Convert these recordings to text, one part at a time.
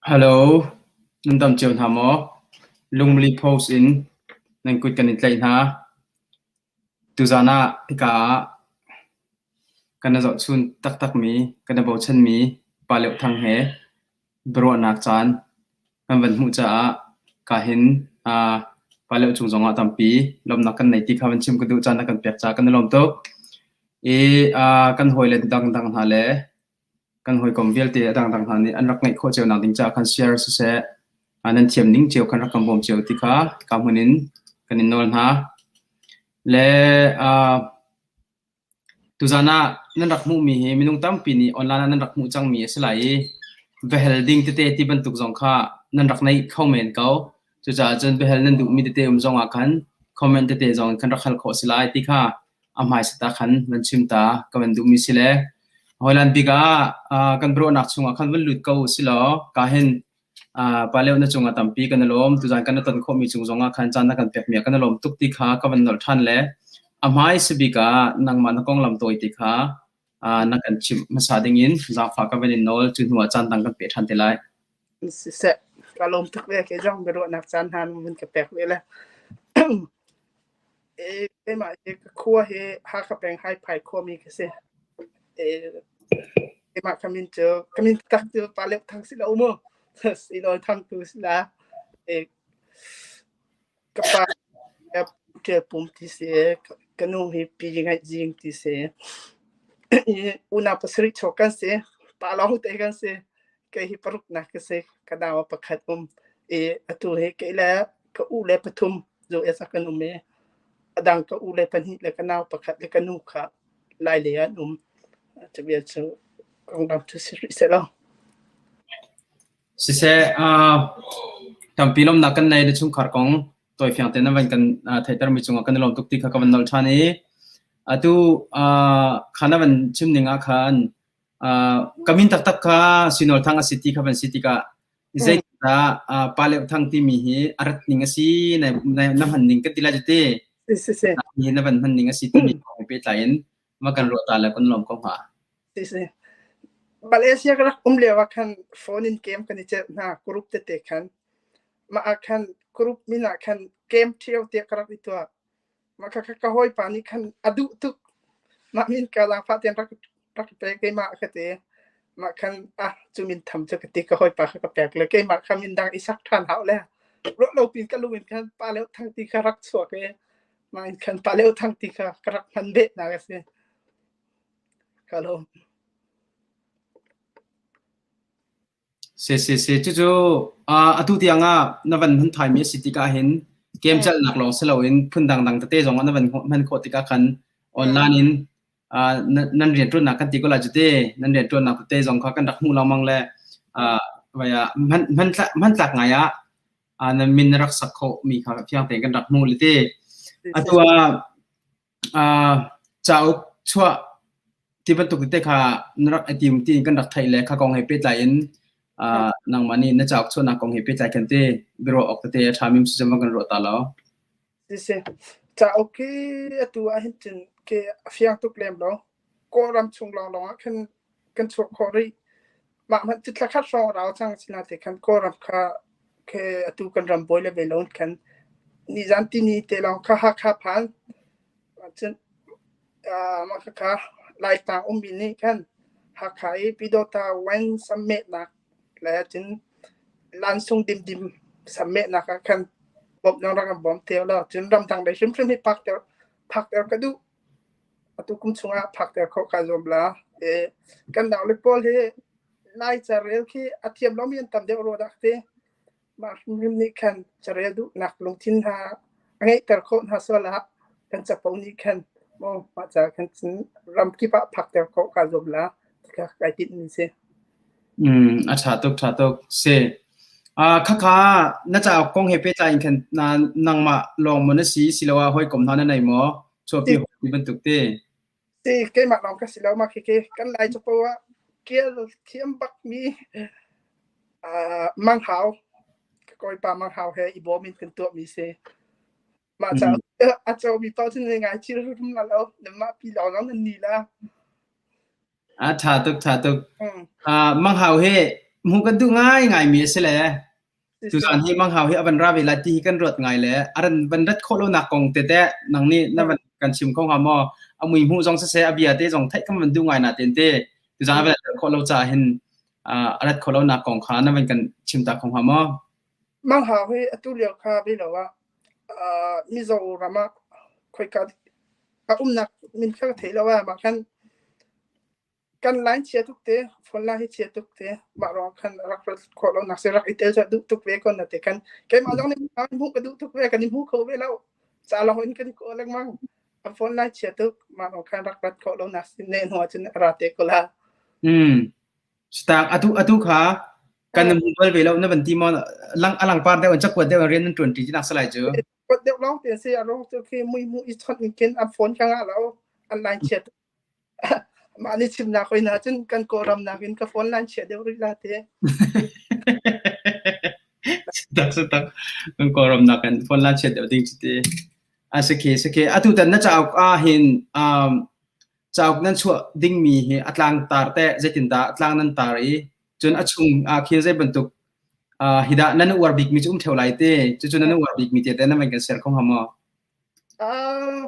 Hello, nan dam cio hna maw? Lungmili post in nan kut kan in tlaih hna. Tuzaan ah hika ah kan i zohchun taktakmi, kan i bochanmi Pa Leuh Thang he biaruahnak caan kan van hmuh caah kahin Pa Leuh cung zongah tampi lawmhnak kan nei ti kha van chim ka duh. Caan na kan pek caah kan i lawm tuk. I kan hawile dangdang hna le kan hawikom vialte a dangdang hna nih an rak ngeih khawh cio nak ding caah khan share siseh, nan thiam ning cio khan rak kan bawm cio ti kha ka hmun in kan in nawl hna. Le tuzaan ah nan rak hmuhmi hi minung tampi nih online ah nan rak hmuh cangmi a si lai i va hel ding tete ti bantuk zong kha nan rak neih kho men ko. Cucaah cun biahal nan duhmi tete um zong ah khan comment tete zong in khan rak hal khawh a si lai ti kha a hmaisa ta khan van chim ta ka van duhmi si le hawilan bik ah kan biaruahnak chungah khan van lut ko si law ka hin pa leo na cungah tampi kan i lawm tuzan kan i ton khawhmi cung zongah khan caan na kan pekmi ah kan i lawm tuk ti kha ka van nolh ṭhan le a hmaisa bik ah nangmah na konglam tawi ti kha na kan chimh hmasa dingin zaangfah ka van in nawl cu hnu ah caan dang kan peh ṭhan te lai. Siseh, ka lawm tuk ve kei zong biaruahnak caan hna vun ka pek ve le. Keimah hi ka khua hi Hakha peng Haiphai khuami ka si. Keimah ka min cu ka min tak cu Pa Lep Thang si lo mu. Si Nawl Thang tu si la. Ka pa Ṭial Pum ti si, ka nu hi Pi Ngaih Zing ti si. Unau pasarih chuak kan si. Pa lawng te kan si. Kei hi paruknak ka si. Ka nau ah pakhat um. I atu hi kei le ka u le pathum US ah kan um i a dang ka u le pahnih le ka nau pakhat le ka nu kha Lailei ah an um. Cu vial cu konglam cu si rih seh law. Siseh, tampi lawmnak kan nei na chungkhar kong tawifiang tein na van kan theihtermi cungah kan i lawm tuk ti kha ka van nolh ṭhan i atu kha na van chim ning ah khan ka min taktak kha Sinol Thang a si ti kha van si tikah zeitindah Pa Leuh Thang timi hi a rat ning a si na na hman ning ka ti lai cu ti. Si si. Hi na van hman ning a si timi kong he pehtlai in ma kan ruah ta le kan lawm ko hnga. Si si. Malaysia ka rak um lio ah khan phone in game kan i celh hna group tete khan. Mah ah khan group min ah khan game ṭhio tiah ka rak i tuah. Mah kha ka hawipa nih khan a duh tuk. Mah min ka zaangfah tein rak rak pe keimah ka ti. Mah khan ah cu min tham cu ka ti ka hawipa kha ka pek le keimah kha min dang i sak ṭhan hau le. Ruah lo pin ka lung in khan pa leo thang ti kha rak chuak i mah in khan pa leo thang ti kha ka rak hman beh nak a si. Ka lawm. Si si si cucu atu tiang ah na van hman thaimi a si tikah hin game celhnak lawng si loin phun dangdang tete zong ah na van hman khawh tikah khan online in nan rianṭuannak kan ti ko lai cu te nan rianṭuannak tete zong kha kan rak hmuh lengmang le hmantlak ngai ah nan min na rak sak khawhmi kha fiang tein kan rak hmuh le te atu ah Cauk chuah ti bantuk tete kha na rak i tim tiin kan rak theih le kha kong he pehtlai in nangmah nih na cauk chuahnak kong he pehtlai khan te biaruah awk tete a ṭhami si cun kan ruah ta lo. Siseh, cauk hi atu ahhin cun ke a fiang tuk lem lo. Kawlram chung lawnglawng ah khan kan chuah khawh rih. Mah hmanh cu thla khat hrawng a rau cang sinain khan Kawlram kha khi atu kan ram bawi le ve lo khan nizan tini te lawng kha Hakha phan. Cun mah khakha Laitlang ummi nih khan Hakha i Pyidawta wine sammehnak le cun Lansung dimdim sammehnak ah khan bawmh rak kan bawm te law cun ramdang lei hrimhrim hi phak ter phak ter ka duh. Atu kum chungah phakter khawh kaa zuam la. Kan naule pawl hi Lai carel khi a thiam lomi an tam deuh rua dah ka ti. Mah hrimhrim nih khan carel duhnak lungthin hna a ngeihter khawh hna sual ah kan capo nih khan maw mah ca khan cun ramkip ah phakter khawh kaa zuam la ti kha kai tinhmi si. A ṭha tuk, ṭha tuk. Si. Khakha na cauk kong he pehtlai in khan na nangmah lawng maw na si, siloah hawikom hna na nei maw? Chuahpi hawi ti bantuk te. Si, keimah lawng ka si lo mah khikhi kan Lai capo ah ṭial thiam bakmi Mang Hau, ka kawipa Mang Hau he i bawm in kan tuahmi si. Mah caah a comi paoh cu nan ngai thil hrim la lo, nanmah pi lawng lawng nan ni la. A ṭha tuk, ṭha tuk. Mang Hau hi. Hmuh kan duh ngaingai mi a si le tuzaan hi Mang Hau hi a van ra ve lai ti hi kan ruat ngai le a ran van rat khawh lonak kong tete nang nih na van kan chim kho hnga maw? A mui hmuh zong siseh a bia te zong theih kan van duh ngai na ten te tuzaan a van rat khawh lo caah hin a rat khawh lonak kong kha na van kan chim ta kho hnga maw? Mang Hau hi atu lio kha ve lo ah Mizoram ah khoika a umnak min kha ka thei lo ah mah khan Kan line chia tuk te, phone line hi chia tuk te. Mah ruang khan rak rat khawh lo nak si rak i tel cu duh tuk ve kon na te kan keimah zong nih hmuh ka duh tuk ve kan i hmu kho ve lo. Ca lawng in kan i kawl lengmang. A phone line chia tuk mah ruang khan rak rat khawh lo nak si ne hnu ahcun a ra te ko la. Mm. Stak atu atu kha kan na hmu bal ve lo na van ti maw lang alang par deuh in cakuat deuh in rian nan ṭuan ṭi ti nak salai cu. Kuat deuh lawng te si a rong cu khi mui mu i chawnh in khin a phone ka ngah lo an line chia tuk. Mah nih chimnak hoi hna cun kan Kawlram nakin ka phone line chia deuh rih la te. Tak tak kan Kawlram nakin phone line chia deuh ding cu ti. A si khi si khi atu tan na cauk ah hin um, cauk nan chuah dingmi hi a tlang tar te zeitindah tlang nan tar i cun a chung ah khin zei bantuk uh, hidah nan uar bikmi cu um theo lai te cucu nan uar bikmi te te nan van kan share kho hnga maw? Uh,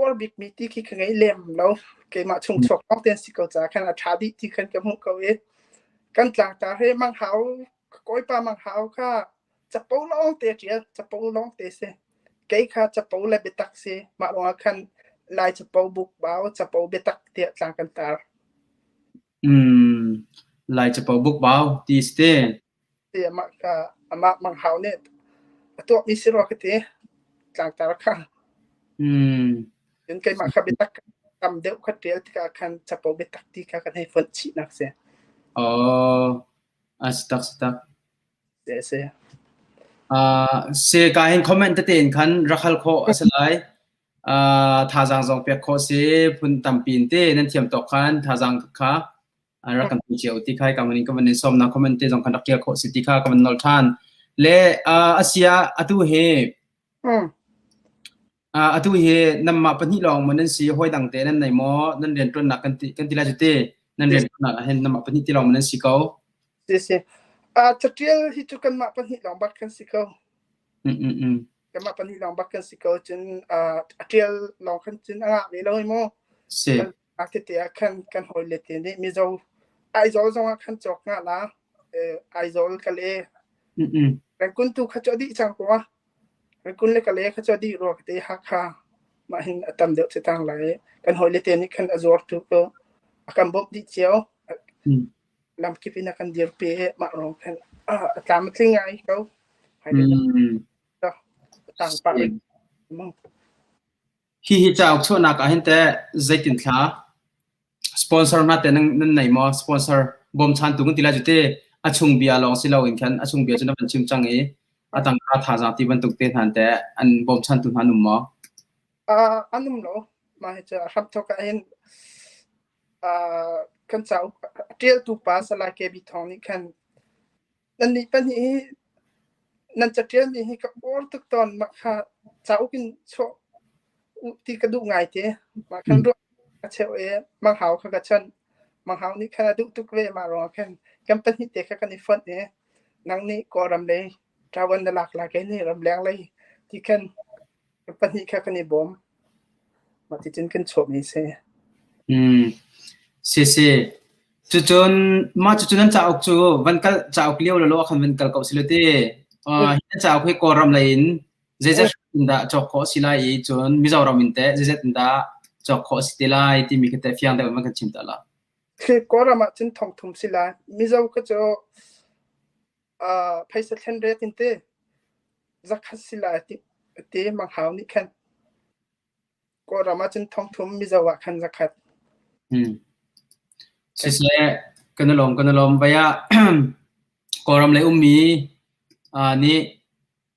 Uar bikmi ti khi ka ngei lem lo. Keimah chungchuak lawng te an si ko caah khan a ṭha dih ti khan ka hmuh ko i kan tlangtar hi Mang Hau, ka kawipa Mang Hau kha capo lawng te a ṭial. Capo lawng te si. Kei kha capo le biatak si. Mah ruangah khan Lai capo bukbau, capo biatak tiah tlang kan tar. Mm, Lai capo bukbau ti si te. Ti amah ka amah Mang Hau nih a tuahmi si rua ka ti. Tlangtar kha. Cun keimah kha biatak tam deuh kha ṭial tikah khan capo biatak ti kha kan hei fonh chihnak si. Oh, a si tak si tak. Si si. Uh, se ka hin comment tete in khan rak hal khawh a si lai. Uh, thazaang zong pek khawh si phun tampi in te nan thiam tawk khan thazaang kha rak kan tu cio ti kha ka van in ka van in sawm na comment te zong kan rak tial khawh si ti kha ka van nol than le asia atu he atu he namma pahnih lawng mo nan si hoi dang te nan nei mo nan rian tuan nak kan ti kan ti la te nan rian tuan nak hen namma pahnih ti lawng mo nan si ko si si a catial hi chu kan mah pahnih lawng bak kan si ko Kanmah pahnih lawng bak kan si ko cun a ṭial lawng khan cun a ngah ve lo hi mu. Si. A tete ah khan kan hawile te nih Mizo Aizawl zong ah khan cawk ngah la. Aizawl Kale. Rengkun tu kha cu a dih cang ko ah. Rengkun le Kale kha cu a dih rua ka te Hakha mah hin a tam deuh cu tang lai. Kan hawile te nih khan a zuar tu ko a kan bawmh dih cio. Lamkip in a kan dirpi i mah ruang khan a tlam a tling ngai ko. Hi hi cauk chuahnak ah hin teh zeitin thla sponsor hna te nan nan nei maw? Sponsor bawmchantu kan ti lai cu te a chung bia lawng si loin khan a chung bia cu na van chim cang i a tangka thazaang ti bantuk te hna teh an bawmchantu hna an um maw? An um lo. Mah hi cu a hramthawk ah hin kan cauk a ṭialtu pa Salai KB Thawng nih khan Nannih pahnih hi nan caṭialmi hi ka uar tuk tawn. Mah kha cauk in chuah u ti ka duh ngaite. Mah khan ruah ka cheuh i Mang Hau kha ka chawnh. Mang Hau nih khan a duh tuk ve. Mah ruangah khan kan pahnih te kha kan i fonh i nang nih Kawlram lei ṭavuan na lak lai, kei nih ramleng lei ti khan kan pahnih kha kan i bawm. Mah ticun kan chuahmi a si. Mm. Si si. Cucun mah cucu nan cauk cu van kal cauk lio lo khan van kal ko si lo ti. Uh, hi nan cauk hi Kawlram lei in zeizat in dah cawk khawh si lai i cun Mizoram in teh zeizat in dah cawk khawh si te lai timi khi teh fiang deuh in van kan chim ta la. Khi Kawlram ah cun thong thum si lai. Mizo kha cu uh, phaisa thlen ret in te zakhat si lai ti ti Mang Hau nih khan. Kawlram ah cun thongthum, Mizo ah khan zakhat. Hmm. Siseh, kan i lawm, kan i lawm. Vai ah Kawlram lei ummi uh, nih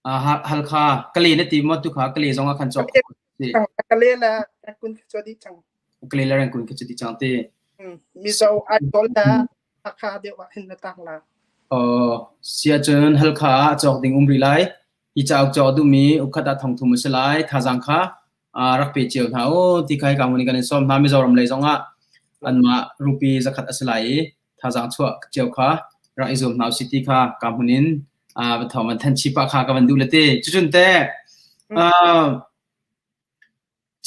uh, Halkha Kale na ti maw tu kha Kale zong ah khan cawk khawh si. Kale le Rangoon kha cu dih cang. Kale le Rangoon kha cu dih cang ti. Mizo Aizawl le Hakha deuh ah hin na tang la. Oh, si ahcun Halkha ah cawk ding um rih lai. Hi cauk cawk a duhmi ukhat ah thongthum a si lai. Thazaang kha rak pe cio hna u ti kha hika hmun in kan in sawm hna. Mizoram lei zongah anmah rupee zakhat a si lai i thazaang chuah cio kha rak i zuam hna usih ti kha ka hmun in va thawng van thanh chih pah kha ka van duh le ti. Cucun teh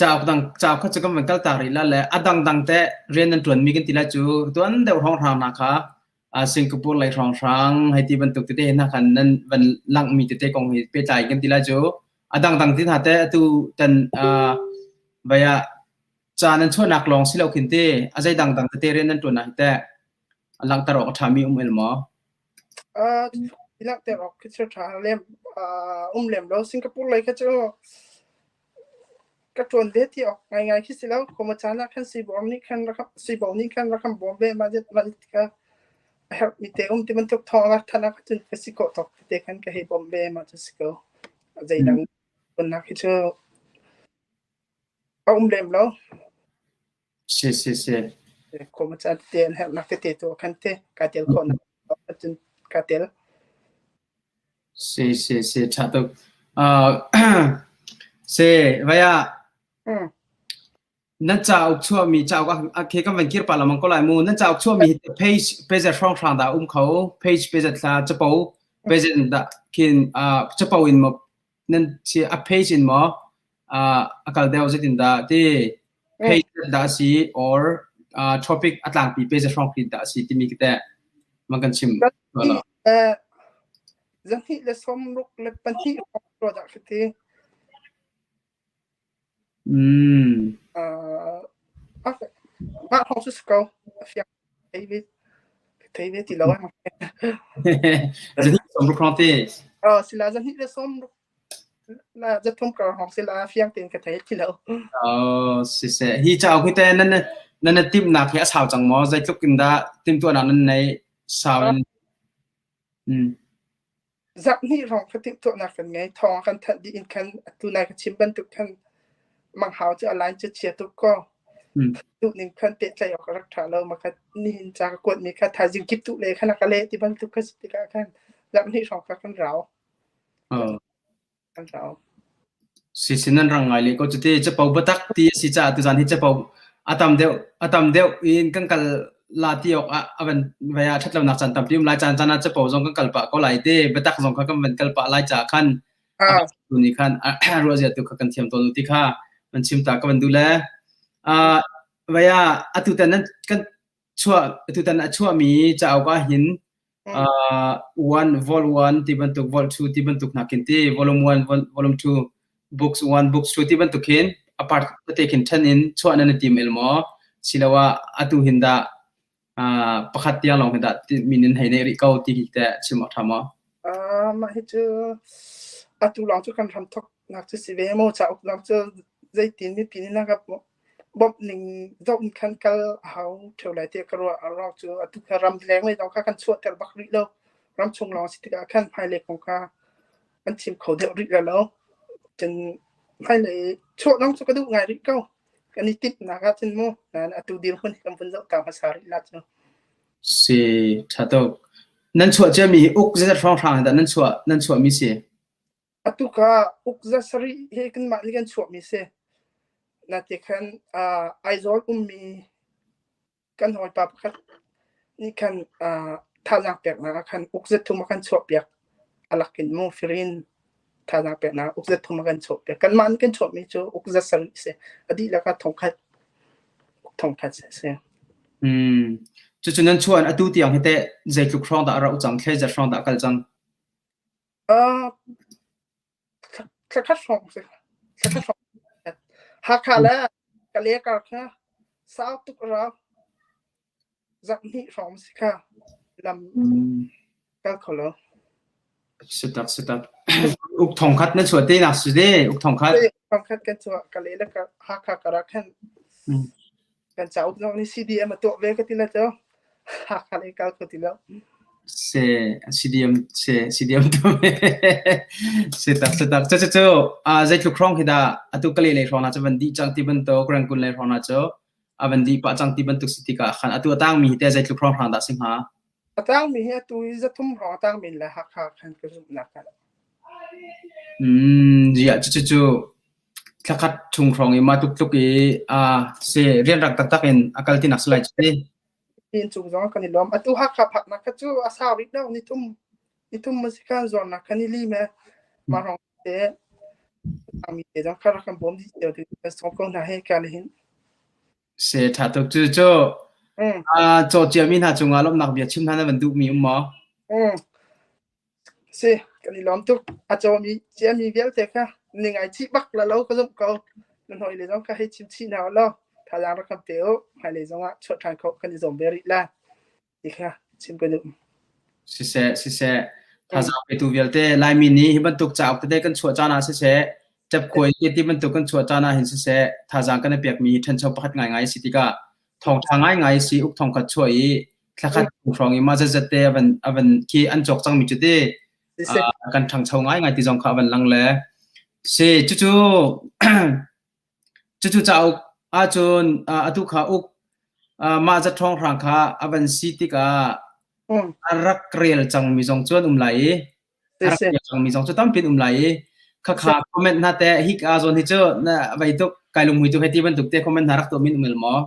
cauk dang cauk kha cu kan van kal tak rih la le a dangdang teh rian nan ṭuanmi kan ti lai cu tuan deuh hrawnghrang hna kha Singapore lei hrawnghrang hei ti bantuk tete hna khan nan van langhmi tete kong hi pehtlai kan ti lai cu a dangdang ti hna teh atu tan vai ah ca nan chuahnak lawng si lo khin ti a zei dangdang tete rian nan ṭuan ah hi teh a langhter awk a ṭhami um el maw? Langhter awk khi cu ṭha lem um lem lo. Singapore lei kha cu ka ṭuan ve ti awk ngaingai khi si lo. Kuma caan ah khan sibawi nih khan rak sibawi nih khan rak kan bawm ve mah mah kha a herhmi te um ti bantuk thawng rak thanh ah cun ka si khawh tawk tete khan ka hei bawmh ve mah cu si ko. Zeidang ṭuannak hi cu a um lem lo. Si si si. Kuma caan tete an herhnak tete tu ah khan te kaa tel khawhnak cun kaa tel. Si si si ṭha tuk. Si vai ah nan cauk chuahmi cauk ah khi kan van kir pah lengmang ko lai mu. Nan cauk chuahmi hi page page hrawnghrang dah um kho? Page page thla capo page dah khin capo in maw nan si a page in maw a kal deuh zeitin dah ti page dah si or topic a tlangpi page hrawng khin dah si timi khi teh man kan chim. 262 hrawng dah ka ti. Mm. Mah hrawng cu si ko. A fiang thei ve thei ve ti lo. 260 hrawng ti. Oh, sila 260 la zathum kar hrawng sila fiang tein ka thei ti lo. Oh, siseh. Hi cauk hi te nan nan timhnak hi a sau cang maw? Zeitluk in dah timhtuahnak nan nei sau in Mm. Zarhhnih hrawng kha timhtuahnak kan ngei. Thawng a kan thanh dih in khan atu nai ka chim bantuk khan manghau cu a line cu chia tuk kaw Mm. duhning khan pehtlaih awk a rak ṭha lo. Mah kha nihin ca ka kuatmi kha thaizing kip tuh le khan a ka leh ti bantuk kha si tikah khan zarhhnih hrawng kha kan rau. Oh. Kan rau. Si nan rang ngai le ko cuti capo biatak ti a si caah tuzaan hi capo a tam deuh a tam deuh in kan kal la ti awk ah a van vai ah ṭhatlonak caan tampi um lai caan caan ah capo zong kan kal pah ko lai te biatak zong kha kan van kal pah lai caah khan Ah. tu nih khan ruah zia tu kha kan thiam tawn u ti kha van chim ta ka van duh le ah vai ah atu tan nan kan chuah atutan a chuahmi cauk ah hin one vol 1 ti bantuk vol 2 ti bantuk hna khin ti volume 1 volume 2 books 1 books 2 ti bantuk khin apart tete khin ṭhen in chuah nan i tim el maw siloah atu hin dah pakhat tiang lawng hin dah min in hei nei rih ko ti hi teh chim awk ṭha maw? Mah hi cu atu lawng cu kan hram thok nak cu si ve maw cauk lawng cu zeitin mipi nih na ka Bawmh ning zoh in khan kal a hau ṭheo lai tiah ka ruah. A ruang cu atu kha ramleng lei zong kha kan chuahter bak rih lo. Ramchung lawng si tikah khan hmailei kong kha kan chim kho deuh rih lo. Cun hmailei chuah zong cu ka duh ngai rih ko. Kan i timhnak ahcun mu nain atu dirhmun hi kan vun zoh ta hmasa rih la cu. Si, ṭha tuk. Nan chuah ciami hi uk zeizat hrawnghrang dah nan chuah nan chuahmi si? Atu ka uk za sarih hi kanmah nih kan chuahmi si. Nate khan uh, Aizawl ummi kan hawipa pakhat nih khan uh, thazaang peknak ah khan uk za thum a kan chuahpiak. A lakin mu firin thazaang peknak uk za thum a kan chuahpiak. Kanmah nih kan chuahmi cu uk za sarih si. A dihlak ah thongkhat thongkhat si. Hmm. Cucu nan chuan atu tiang hi teh zeitluk hrawng dah a rauh cang, thlei zat hrawng dah a kal cang? Uh, thla khat hrawng si. Thla khat hrawng. Hakha le Kalay kar kha sau tuk a rau. Zarh hnih hrawng si kha lam kal kho lo. Sitak sitak. Uk thong khat na chuah te nak si de uk thong khat. Thong khat kan chuah Kalay le Hakha kar ah khan Kan cauk zong nih CDM a tuah ve ka ti la cu. Hakha lei kal kho ti lo. Se CDM se CDM tu se tak se tak cu cu a zeitluk hrawng khi dah atu kale lei hrawng na cu van dih cang ti bantuk Rangoon lei hrawng na cu a van dih pah cang ti bantuk si tikah khan atu a tangmi hi te zeitluk hrawng hrang dah si hnga? A tangmi hi atu hi zathum hrawng a tangmi le Hakha khan ka zumhnak ah. Mm, ya cu cu cu Thlakhat chung hrawng i mah tluk tluk i aa si rianrang taktak in a kal tinak si lai cu ti. In cung zong kan i lawm. Atu Hakha phaknak kha cu a sau rih lo nithum nithum musical zuarnak kha ni li me mah hrawng te mi te zong kha rak kan bawm dih cio ti kan sawm ko hna he ka le hin. Se tha tuk cu cu caw ciami hna cungah lawmhnak bia chim hna na van duhmi um maw? Si, kan i lawm tuk. A cawmi ciami vialte kha ni ngaichih bak la lo ka zumh ko. Na hawile zong kha hei chim chih hna u law thazaang rak kan pe u. Hmailei zongah chuah ṭhan khawh kan i zuam ve rih lai ti kha chim ka duh. Siseh, siseh, thazaang petu vialte Laimi nih hi bantuk cauk tete kan chuah caan ah siseh, ṭepkhuai te ti bantuk kan chuah caan ah hin siseh, thazaang kan i pekmi hi ṭhancho pakhat ngaingai a si tikah thawngṭha ngaingai a si uk thongkhat chuah i thlakhat chung hrawng i mah zetzet te a van a van khi an cawk cangmi cu ti kan ṭhangcho ngaingai ti zong kha a van lang le si cucu cucu cauk ahcun atu kha uk mah zat ṭhawnghrang kha a van si tikah a rak rel cangmi zong cu an um lai i a rak rel cangmi zong cu tampi an um lai i khakha comment hna te hika zawn hi cu na vei tuk kai lunghmui tuk hei ti bantuk te comment hna rak tuah min um el maw?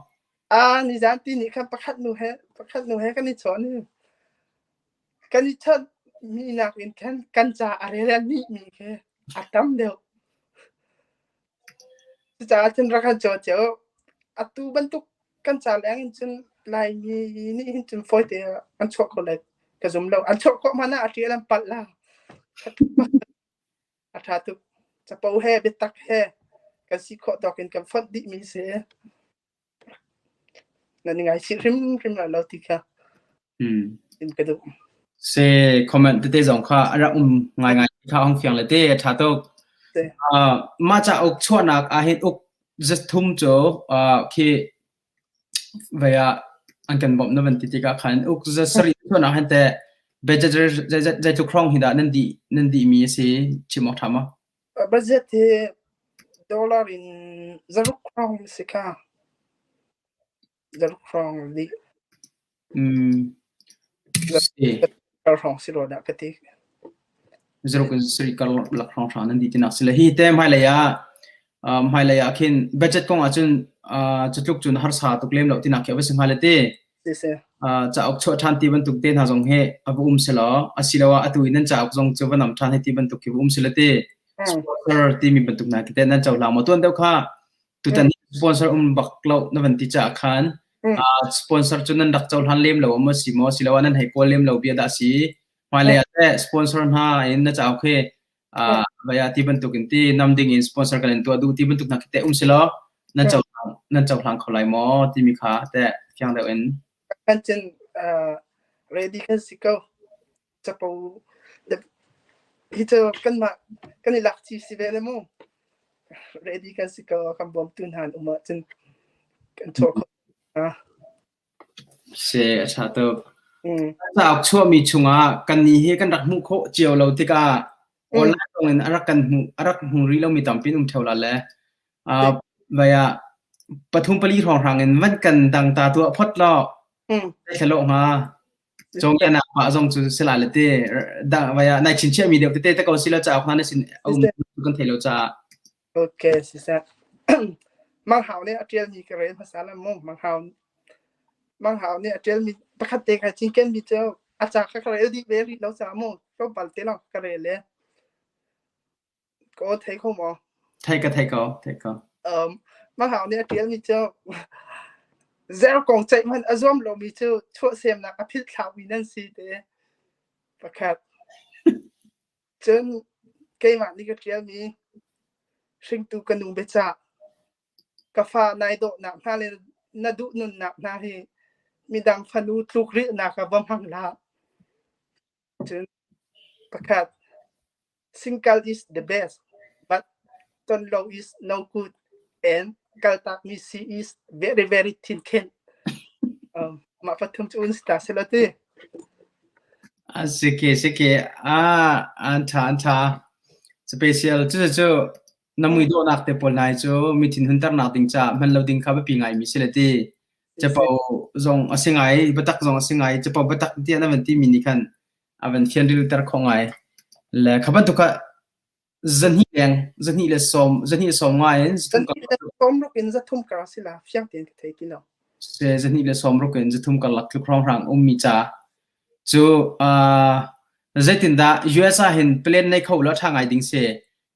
Ah, nizan ti nih khan pakhat nu he pakhat nu he kan i chawn i kan i chawnh mi nakin khan kan ca a rel a nih mi khi a tam deuh. Cucaah cun rak kan caw cio. Atu bantuk kan ca leng in cun Laimi nih hin cun fawite an chuah kho lai ka zum lo. An chuah khawh hmanh ah a ṭial an palh la. A ṭha tuk. Capo he biatak he kan si khawh tawk in kan fonh dihmi si. Nan i ngaichih hrimhrim lai lo ti kha in ka duh. Se comment tete zong kha a rak um ngaingai kha hong fiang le te a ṭha tuk. Uh, mah cauk chuahnak ah hin uk zathum cu uh, khi vei ah an kan bawmh na van ti tikah khan uk za sarih chuahnak hin teh budget zeitluk hrawng hi dah nan dih nan dih mi a si chim awk ṭha maw? Budget hi dollar in zaruk hrawng si kha. Zaruk hrawng dih. Mm. Si. Kar hrawng si rua dah ka ti. Zaruk in sarih kar lak hrawng hrawng nan dih tinak si le hi te hmailei ah hmailei ah khin budget kong ahcun cutluk cun harsa tuk lem lo tinak khi a va si hnga le ti. Si. Cauk chuah ṭhan ti bantuk te hna zong hi a va um selaw asiloah atu in nan cauk zong cu va nam ṭhan hei ti bantuk khi va um selaw ti sponsor timi bantuk hna khi teh nan cohlang maw tuan deuh kha tutan sponsor um bak lo na van ti caah khan sponsor cu nan rak cohlan lem lo maw si maw siloah nan hei kawl lem lo bia dah si hmailei ah teh sponsor hna in na cauk hi vaya ti bantuk in ti nam ding in sponsor kan in tuah duh ti bantuk hna khi teh um selaw nan cohlang nan cohlang kho lai maw timi kha teh fiang deuh in kan cin ready kan si ko capo hi cu kanmah kan i lak ci si ve le mu ready kan si ko kan bawmtu hna an um ahcun kan chuah kho Si, a ṭha tuk. Cauk chuahmi chungah kannih hi kan rak hmuh khawh cio lo tikah online zong in a rak kan hmuh a rak hmu rih lomi tampi an um ṭheo la le vai ah pathum pali hrawnghrang in van kan dang ta tuah phot law thlalawh hnga. Cawnpiaknak pah zong cu si la le ti dang vai ah nai chinchiahmi deuh tete te ko si lo cauk hna na sin a um kan thei lo caah. Okay, siseh. Mang Hau nih a ṭialmi ka rel hmasa la mu. Mang Hau Mang Hau nih a ṭialmi pakhat te kai cinkenmi cu a ca kha ka rel dih ve rih lo caah mu tlawmpal te lawng ka rel i ka aw thei kho maw? Thei ka thei ko, thei ko. Um, Mang Hau nih a ṭialmi cu zer kong ceih hmanh a zuam lomi cu chuahsemnak a philh thlaumi nan si te pakhat. Cun keimah nih ka ṭialmi hringtu ka nu biacah ka fa nai dawhnak hna le na duh nunnak hna hi midang fanu tlukrilhnak ah va hmang hlah. Cun pakhat single is the best but tonlo is no good and kaltakmi si is very very thin-khenh. Um, mah pathum cu un si ta selaw ti. A si ke si ke ah an ṭha an ṭha. Special cucu na mui dawhnak te pawl nai cu mi thinhunternak ding caah hman lo ding kha biapi ngaimi si le ti. Capo zong a si ngai, biatak zong a si ngai. Capo biatak tiah na van timi nih khan a van fianrilter khawh ngai. Le kha bantuk kha zahnih leng, zahnih le sawm, zahnih le sawm nga in zathum kar. Sawm ruk in zathum kar si la, fiang tein ka thei ti lo. Se 260 in 300 karlak tluk hrawnghrang ummi ca cu zeitindah US ah hin plan nei kho law ṭha ngai ding si.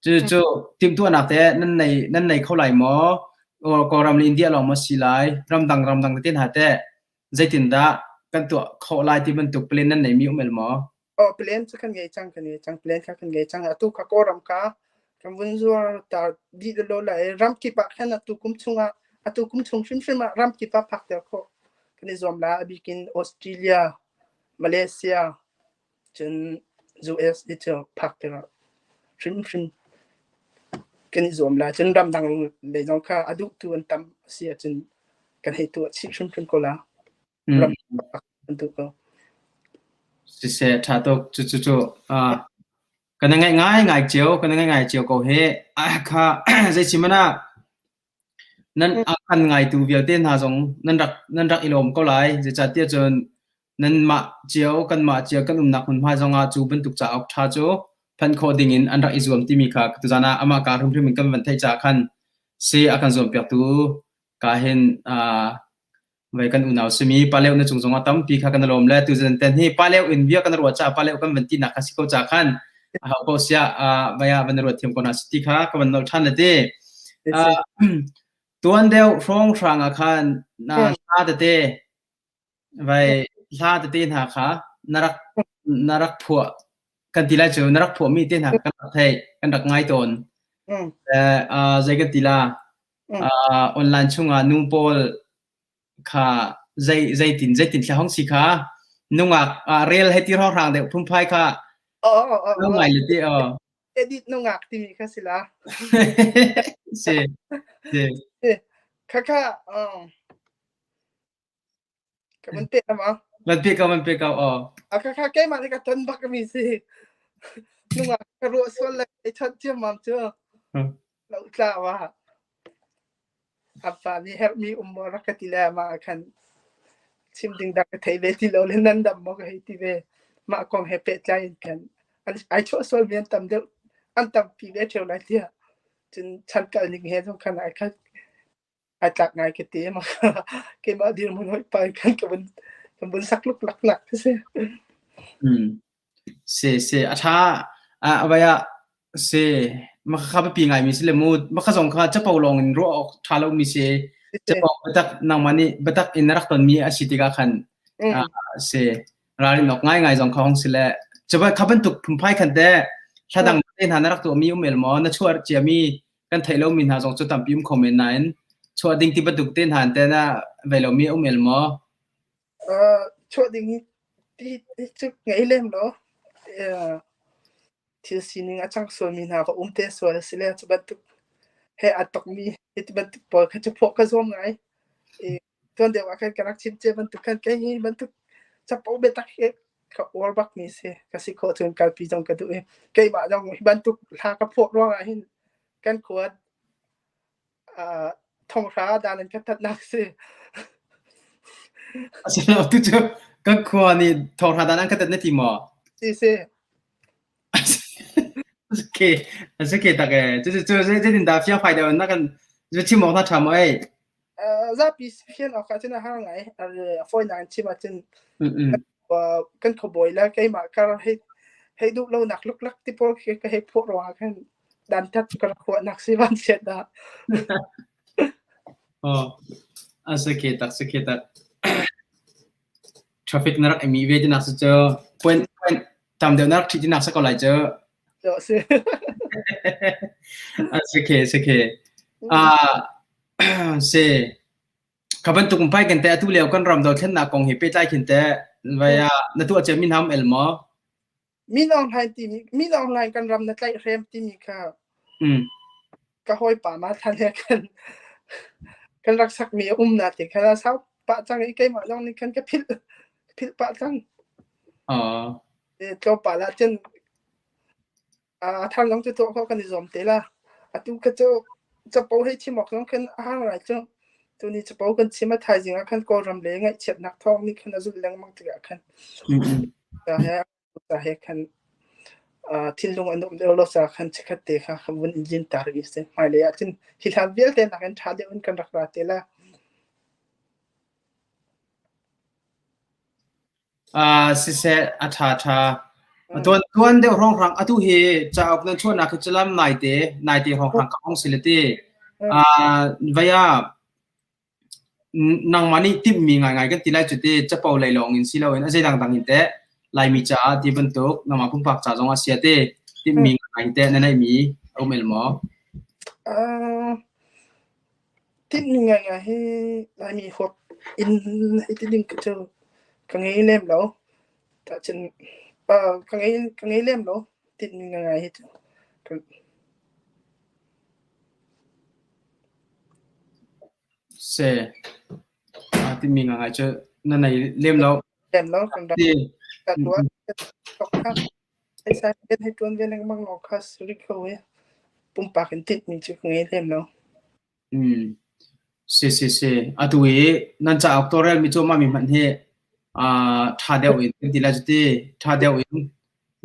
Cucu timhtuahnak te nan nei kho lai maw? Or Kawlram le India lawng maw si lai? Ramdang ramdang tete hna teh zeitindah kan tuah khawh lai ti bantuk plan nan neimi um el maw? Oh, plan cu kan ngei cang, kan ngei cang. Plan kha kan ngei cang. Atu kha Kawlram ka kan vun zuar ta dih lo lai. Ram kip ah khan atu kum chungah atu kum chung hrimhrim ah ram kip ah phak ter khawh kan i zuam la. A bikin Australia, Malaysia, cun US i cu phak ter hrimhrim kan i zuam la. Cun ramdang lei zong kha a duhtu an tam a si ahcun kan hei tuah chih hrimhrim ko la. Ram kan duh ko. Siseh, ṭha tuk. Cucu kan ngaih ngaingai cio, kan ngaih ngai cio ko hi. Kha zei si hmanh ah nan a kan ngaitu vialte hna zong nan rak i lawm ko lai. Zeicahtiah cun nanmah cio, kanmah cio kan umnak hmunhma zongah cu bantuk cauk ṭha cu phanh khawh dingin an rak i zuam timi kha tuzaan ah amah kaa hrimhrim in kan van theih caah khan si a kan zuampiaktu ka hin Vei kan unau simi paleu na cung zongah tampi kha kan lawm le tuzan ten hi paleu in bia kan ruah ca paleu kan van tinak kha si ko ca khan a hau ko sia vaya van ruat thiam ko na si ti kha ka van nol than le ti. Tuan deuh hrawng hrang ah khan na hla tete vai hla tete hna kha na rak na rak phuah kan ti lai cu na rak phuah mi te hna kan rak thei kan rak ngai tawn. Zei kan ti la Online chungah nu pawl kha zeitin zeitin thla hong si kha nungak rel hei ti hrawnghrang deuh phungphai kha lo ngai le ti aw. Edit nungak timi kha si la. Si si. Kha kha Ka van pek ma? Van pe ko, van pe ko, aw. A kha kha keimah nih ka ton bak mi si. Nungak ka ruah sual le i chawnh ciammam cu. Lo tla wa. Apa nih herhmi um maw rak ka ti le mah ah khan chim ding dak ka thei ve ti lo le nan dam maw ka hei ti ve. Mah kong he pehtlai in khan ai chuah sual mi an tam deuh an tampi ve ṭheo lai tiah. Cun chan kal ning he zong khan ai khat Ai tlak ngai ka ti. Keimah dirhmun hoih pa in khan ka vun sak luklak nak ka si. Si si a ṭha. A vai ah si makha biapi ngaimi si le mu makha zong kha capo lawng in ruah awk ṭha lomi si. Capo biatak nangmah nih biatak in na rak tonmi a si tikah khan si ralrin awk ngaingai zong kha hong si le cuba kha bantuk phunphai khan teh hla dang te hna na rak tuahmi um el maw na chuah ciami kan theih lomi hna zong cu tampi um kho men nain chuah ding ti bantuk te hna te na ve lomi um el maw? Chuah ding ti cu ngei lem lo. Thil sining a cang sualmi hna va um te sual a si le cu bantuk he aa tokmi hi ti bantuk pawl kha cu phuah ka zuam ngai. Tuan deuh ah khan ka rak chim cia bantuk khan kei hi bantuk capo biatak hi ka uar bakmi si. Ka si khawh cun kalpi zong ka duh i keimah zong hi bantuk hla ka phuah ruangah hin kan khua thonghra dan an ka tatnak si. Asilo tu cu kan khua nih thonghra dan an ka tat na ti maw? Si si. Okay, okay tak e. Cu cu zeitin dah fiang fai deuh na kan chim awk na ṭha maw ei? Zapi fian awk ahcun a har ngai. A fawinak in chim ahcun kan khuabawi le keimah kar hei hei duh lonak luklak ti pawl khi ka hei phuah ruangah khan dantat ka rak huahnak si van chiat dah. Oh, a si ke tak si ke tak. Traffic na rak i mi ve ti nak si cu point point tam deuh na rak ṭhi ti nak si ko lai cu. Si. A si ke si ke. Ah si. Kha bantuk pai kan te atu lio kan ram dothlennak kong hi pehtlai khin te vai ah na tuah cia mi hna um el maw? Min Aung Hlaing timi Min Aung Hlaing kan ram na tlaihhrem timi kha ka hawipa ma thlan he khan kan rak sakmi a um na ti kha sau pah cang i keimah zong nih khan ka philh philh pah cang. Tlawmpal ah cun a thar zong cu tuah khawh kan i zuam te la. Atu kha cu capo hei chim awk zong khan a har ngai cu. Tuni capo kan chim a thaizing ah khan Kawlram le ngaihchiatnak thawng nih khan a zulh lengmang tikah khan ta he ta he khan thinlung an um deuh lo ca khan chikkhat te kha kha vun in lin tar i si. Hmailei ah cun hi hlan vialte nakin ṭha deuh in kan rak ra te la. Siseh, a ṭha ṭha. Tuan tuan deuh hrawnghrang atu hi cauk nan chuahnak hi calam naite naite hrawnghrang ka hong si le ti. Vai ah nangmah nih timhmi ngaingai kan ti lai cu ti capo lei lawng in si loin a zei dangdang in teh Laimi caah ti bantuk nangmah pumpak ca zong ah sia te timhmi ngaingai teh na neihmi a um el maw? Tinhmi ngaingai hi Laimi huap in hei ti ding cu ka ngei lem lo. Tahcun ka ngei ka ngei lem lo tinhmi ngaingai hi cu. Si. Tinhmi ngaingai cu na nei lem lo. Lem lo kan rak ka tuah kha hei hei ṭuan ve lengmang lawng kha si rih ko i pumpak in tinhmi cu ka ngei lem lo. Mm. Si si si. Atu i nan cauk tawlrelmi cuahmah mi hmanh hi ṭha deuh in kan ti lai cu ti ṭha deuh in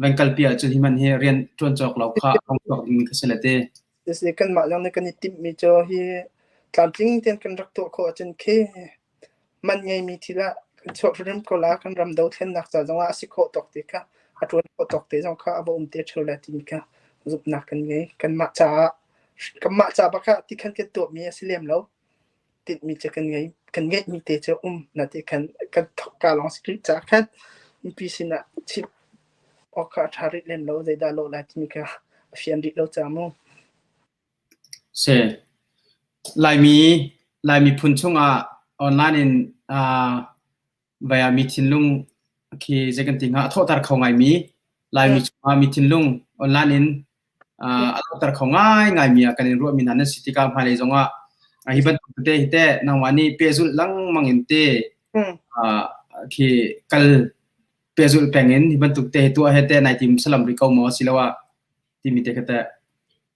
van kalpi ahcun hi hmanh hi rian ṭuan cawk lo kha a hong chuak dingmi kha si le ti. Si kanmah lawng nih kan i timhmi cu hi tlamtling tein kan rak tuah khawh ahcun khi man ngeimi thil ah kan chuah hrim ko la kan ram dothlennak ca zongah a si khawh tawk te kha a ṭuan khawh tawk te zong kha a va um te ṭheo lai timi kha zumhnak kan ngei. Kanmah caah kanmah ca bak ah ti khan kan tuahmi a si lem lo. Tinhmi cu kan ngei kan ngeihmi te cu um na ti khan kan thawkka lawng si rih caah khan mipi sinah chimh awk kha a ṭha rih lem lo zeidah lawh lai timi kha a fian rih lo ca mu. Si. Laimi Lai miphun chungah online in vai ah mi thinlung khi zei kan ti hnga a thawhter kho ngaimi Laimi chungah mi thinlung online in a thawhter kho ngaingaimi ah kan in ruahmi hna nan si tikah hmailei zongah hi bantuk tete hi teh nangmah nih pehzulh lengmang in te khi kal pehzulh peng in hi bantuk te hi tuah he teh nai tim salam rih ko maw asiloah timi te kha teh?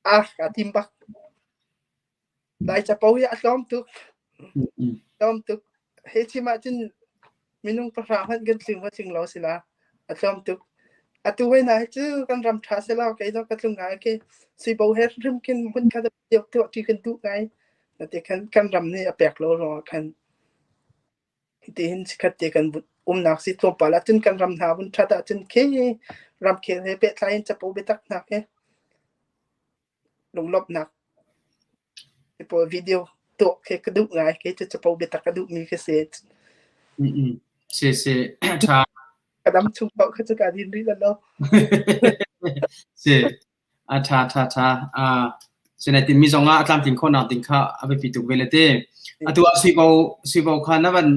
Ah, ka tim bak. Lai capo hi a tlawm tuk. Tlawm tuk. He chim ahcun minung pahra hmanh kan tling va tling lo sila. A tlawm tuk. Atu hoi na hi cu kan ram ṭha sila kei zong ka tlung ngai khi suibo he hrim khin hmun khat ah tuah ṭi kan duh ngai. Nate khan kan ram nih a pek lo ruangah khan Hitihin chikkhat te kan umnak si tlawmpal ahcun kan ram hna vun ṭhat ahcun khi ramkhel he pehtlai in capo biatak hna khi lunglawmhnak pawl video tuah khi ka duh ngai. Kei cu capo biatak ka duhmi ka si. Si si ṭha. Ka dam chung paoh kha cu kaa din rih lo. Si. A ṭha ṭha ṭha. Sinai timi zong ah a tlamtlin khawhnak ding kha a biapi tuk ve le ti. Atu ah suibo suibo kha na van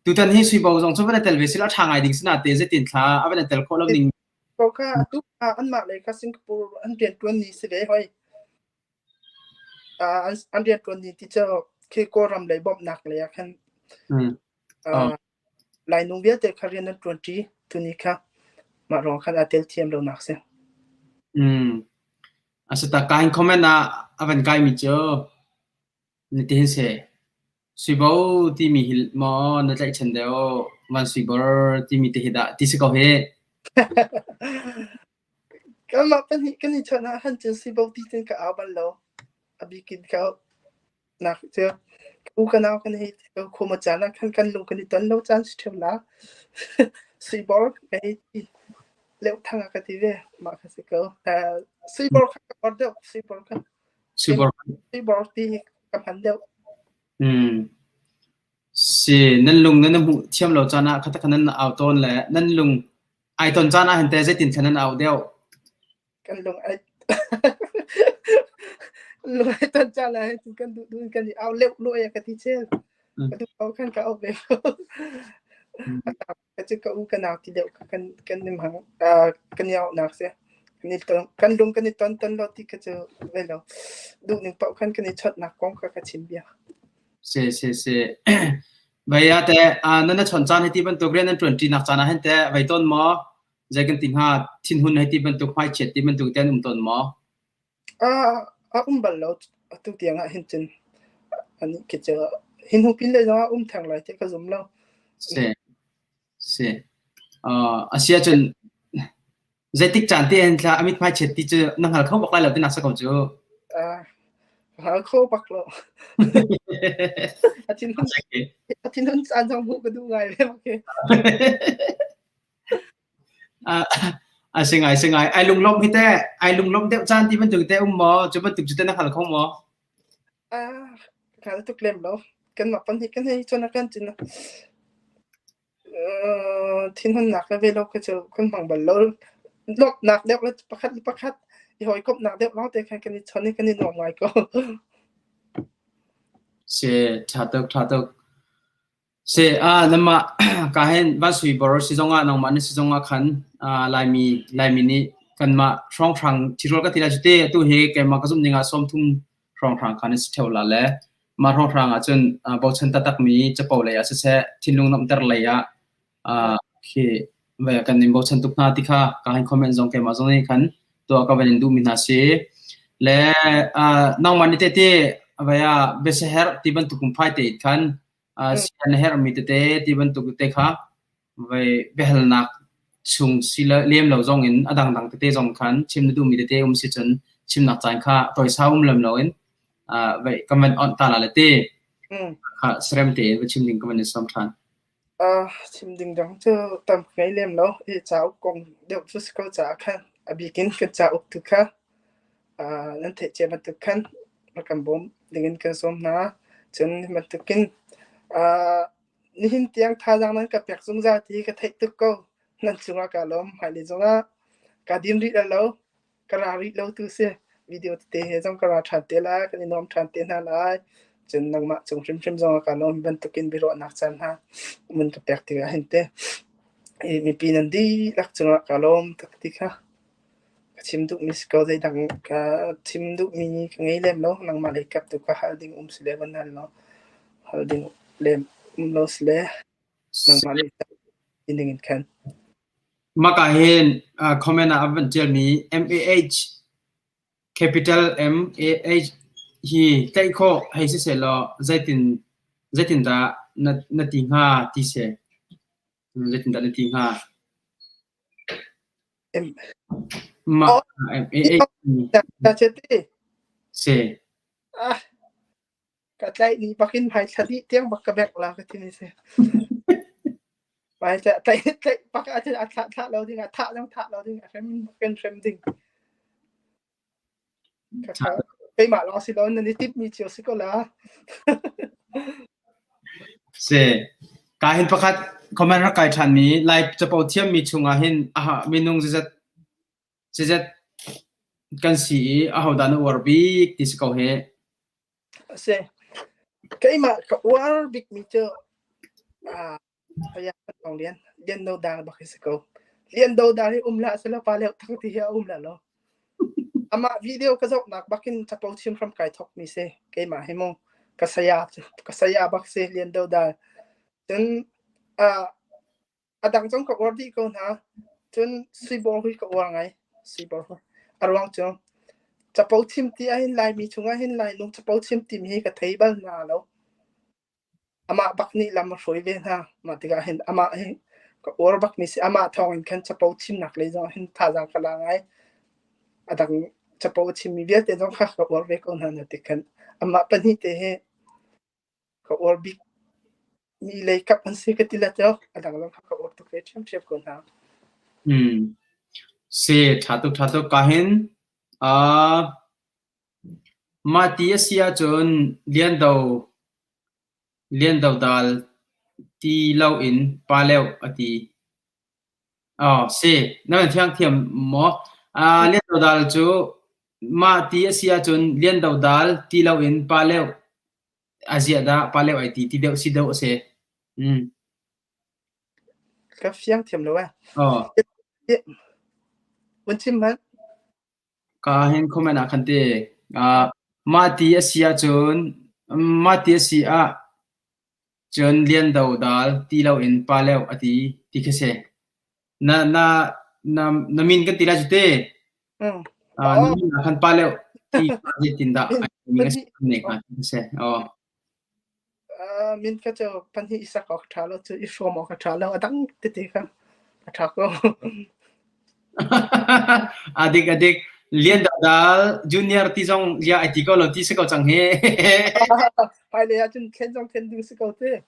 tutan hi suibo zong cu van i tel ve sila ṭha ngai ding sina te zeitin thla a van i tel khawh lo ning. Ko kha atu anmah lei kha Singapore an rianṭuan ni si ve hoi. An rianṭuan ni ti cu khi Kawlram lei bawmhnak lei ah khan Lainung vialte kha rian an ṭuanṭi tuni kha mah ruang khan aa tel thiam lonak si. Mm. A si tak ka hin comment ah a van kaimi cu na ti hin si. Suibo timi hi maw na tlaihchan deuh van suibor timi te hi dah ti si ko hi. Kanmah pahnih kan i chawnh ah han cun suibo ti cun ka au bal lo. A bikin ka Nak cu u ka nau kan hei ti ko khua caan ah khan kan lung kan i ton lo caan si ṭheo la. Suibor ka hei ti leuthang a ka ti ve mah kha si ko. Suibor kha ka or deuh suibor kha. Suibor. Suibor ti hi ka hman deuh. Hmm. Si nan lung nan hmuh thiam lo caan ah kha nan au tawn le nan lung ai ton caan ah hin te zeitin thlan nan au deuh. Kan lung ai lung ai ton caan ah hin kan duh duh in kan i au leuh lu ai ka ti chel. Ka duh ko khan ka au ve ko. Ka cu ka u ka nau ti deuh kan kan nim hang kan i aunak si. Kan i ton kan lung kan i ton ton lo ti ka cu ve lo. Duh ning paoh khan kan i chawtnak kong kha ka chim bia. Si si si. Vai ah teh nan na chon caan hi ti bantuk rian nan ṭuan ṭinak caan ah hin teh vai tawn maw? Zei kan ti hnga thinhun hei ti bantuk hmaichiat ti bantuk te an um tawn maw? A um bal lo atu tiang ah hin cun anih khi cu hin hnu pin lei zong ah um theng lai ti ka zum lo. Si si a si ahcun zeitik caan te hin thla a mithmai chiat ti cu na hngal kho bak lai lo ti nak sa ko cu. Hal kho bak lo. A thinhun a thinhun caan zong hmuh ka duh ngai ve bak hi. A si ngai si ngai. Ai lunglawmh hi teh ai lunglawmh deuh caan ti bantuk te um maw? Cu bantuk cu te na hngal kho maw? Ah, hngal tuk lem lo. Kan mah pan hi kan hei chon a kan cun thinhunnak le velo khi cu kan hmang bal lo. Lawmhnak deuh le pakhat le pakhat i hawikomhnak deuh lawngte khan kan i chawn i kan i nuam ngai ko. Si, ṭha tuk, ṭha tuk. Si, ah nangmah ka hin van sui bor si zongah nangmah na si zongah khan ah Laimi Laimi nih kanmah hrawnghrang ṭhirual ka ti lai cu te atu hi keimah ka zumh ning ah 30 hrawnghrang kha na si ṭheo la le mah hrawnghrang ah cun bochan taktakmi capo lei ah siseh thinlung nuamhter lei ah khi kan in bochan tuk hna ti kha ka hin comment zong keimah zong nih khan tuah ka van in duhmi hna si. Le nangmah nih tete vai ah biasaherh ti bantuk phai te khan sian na herhmi tete ti bantuk te kha Vai biahalnak chung si le lem lo zong in a dangdang tete zong khan chim na duhmi tete um si cun chimnak caan kha toisau um lem loin vai ka van onh ta la le te kha serem tein va chim ding ka van in sawm ṭhan. Chim ding dang cu tam ngei lem lo. I cauk kong deuh cu si ko caah khan a bik in kan cauk tu kha nan theih cia bantuk khan rak kan bawm dingin kan sawm hna. Cun bantukin Nihin tiang thazaang nan ka pek zungzal ti ka theih tuk ko. Nan cungah kaa lawm. Hmailei zongah kaa dim rih lai lo. Ka ra rih lo tu si. Video tete he zong ka ra ṭhan te lai. Kan i nuam ṭhan te hna lai. Cun nangmah cung hrimhrim zongah kaa lawm. Hi bantukin biaruahnak caan hna mun ka pek tikah hin teh mipi nan dihlak cungah kaa lawm tuk ti kha. Ka chim duhmi si ko. Zeidang ka chim duhmi ka ngei lem lo. Nangmah lei kap tu kha hal ding um si le van hal law. Hal ding lem um lo si le nangmah nih ti ning in khan. Mah ka hin comment ah an van ṭialmi MAH capital MAH hi tlaih khawh hei siseh law zeitin zeitindah na na ti hnga ti si. Zeitindah na ti hnga? Mah MAH si. Ah, ka tlaih ni bakin hmaithla dih tiang bak ka bek la ka ti mi si. Hmaithla tlaih tlaih bak ahcun a thlah thlah lo ding ah thah zong thah lo ding a hrem bakin hrem ding. Keimah lawng si lo nan i timhmi cio si ko la. Si. Ka hin pakhat comment rak kai ṭhan mi Lai capo thiammi chungah hin aha minung zizat zizat kan si i ahodah na uar bik ti si ko hi. Si. Keimah ka uar bikmi cu ah Aya Thawng Lian, Lian Do Dar bak hi si ko. Lian Do Dar hi um hlah selaw pa leo thang ti hi a um la lo. Amah video ka zohnak bakin capo chim hram kai thok mi si. Keimah hi mu ka saya ka saya bak si Lian Do Dar. Cun uh, a dang zong ka uar dih ko hna. Cun Suibor hui ka uar ngai. Suibor hui. A ruang cu capo chim ti ahhin Laimi chungah hin Lailung capo chim timi hi ka thei bal hna lo. Amah bak nih lam a hruai ve hna. Mah tikah hin amah hi ka uar bakmi si. Amah thawngin khan capo chimnak lei zong hin thazaang ka la ngai. A dang capo a chimmi vialte zong kha ka uar ve ko hna na ti khan. Amah pahnih te hi ka uar bik mi lei kap an si ka ti la tio. A dang zong kha ka uar tuk ve ṭhiamṭhiam ko hna. Hmm. Si, ṭha tuk, ṭha tuk. Ka hin, uh, Mah ti a si ahcun Lian Do dal ti loin pa leuh a ti. Aw, si, na kan thiangthiam maw? Lian Do dal cu mah ti a si ahcun Lian Do dal ti loin pa leuh a ziah dah pa leuh ai ti ti deuh si deuh a si. Mm. Ka fiang thiam lo eh. Aw. Vun chim hmanh. Ka hin comment ah khan ti. Uh, mah ti a si ahcun mah ti a si ah cun Lian Do dal ti loin pa leuh a ti ti khi si. Na na na na min kan ti lai cu te. Uh, na min ah khan pa leuh ti zeitindah ai min a si ne hnga ti khi si. Oh. Min kha cu pahnih i sak awk a ṭha lo, cu i hrawm awk a ṭha lo. A dang tete kha a ṭha ko. A dik a dik. Lian Do Dal junior ti zong ya ai ti ko lo ti si ko cang hi. Hmailei ahcun thlen zong thlen ding si ko te.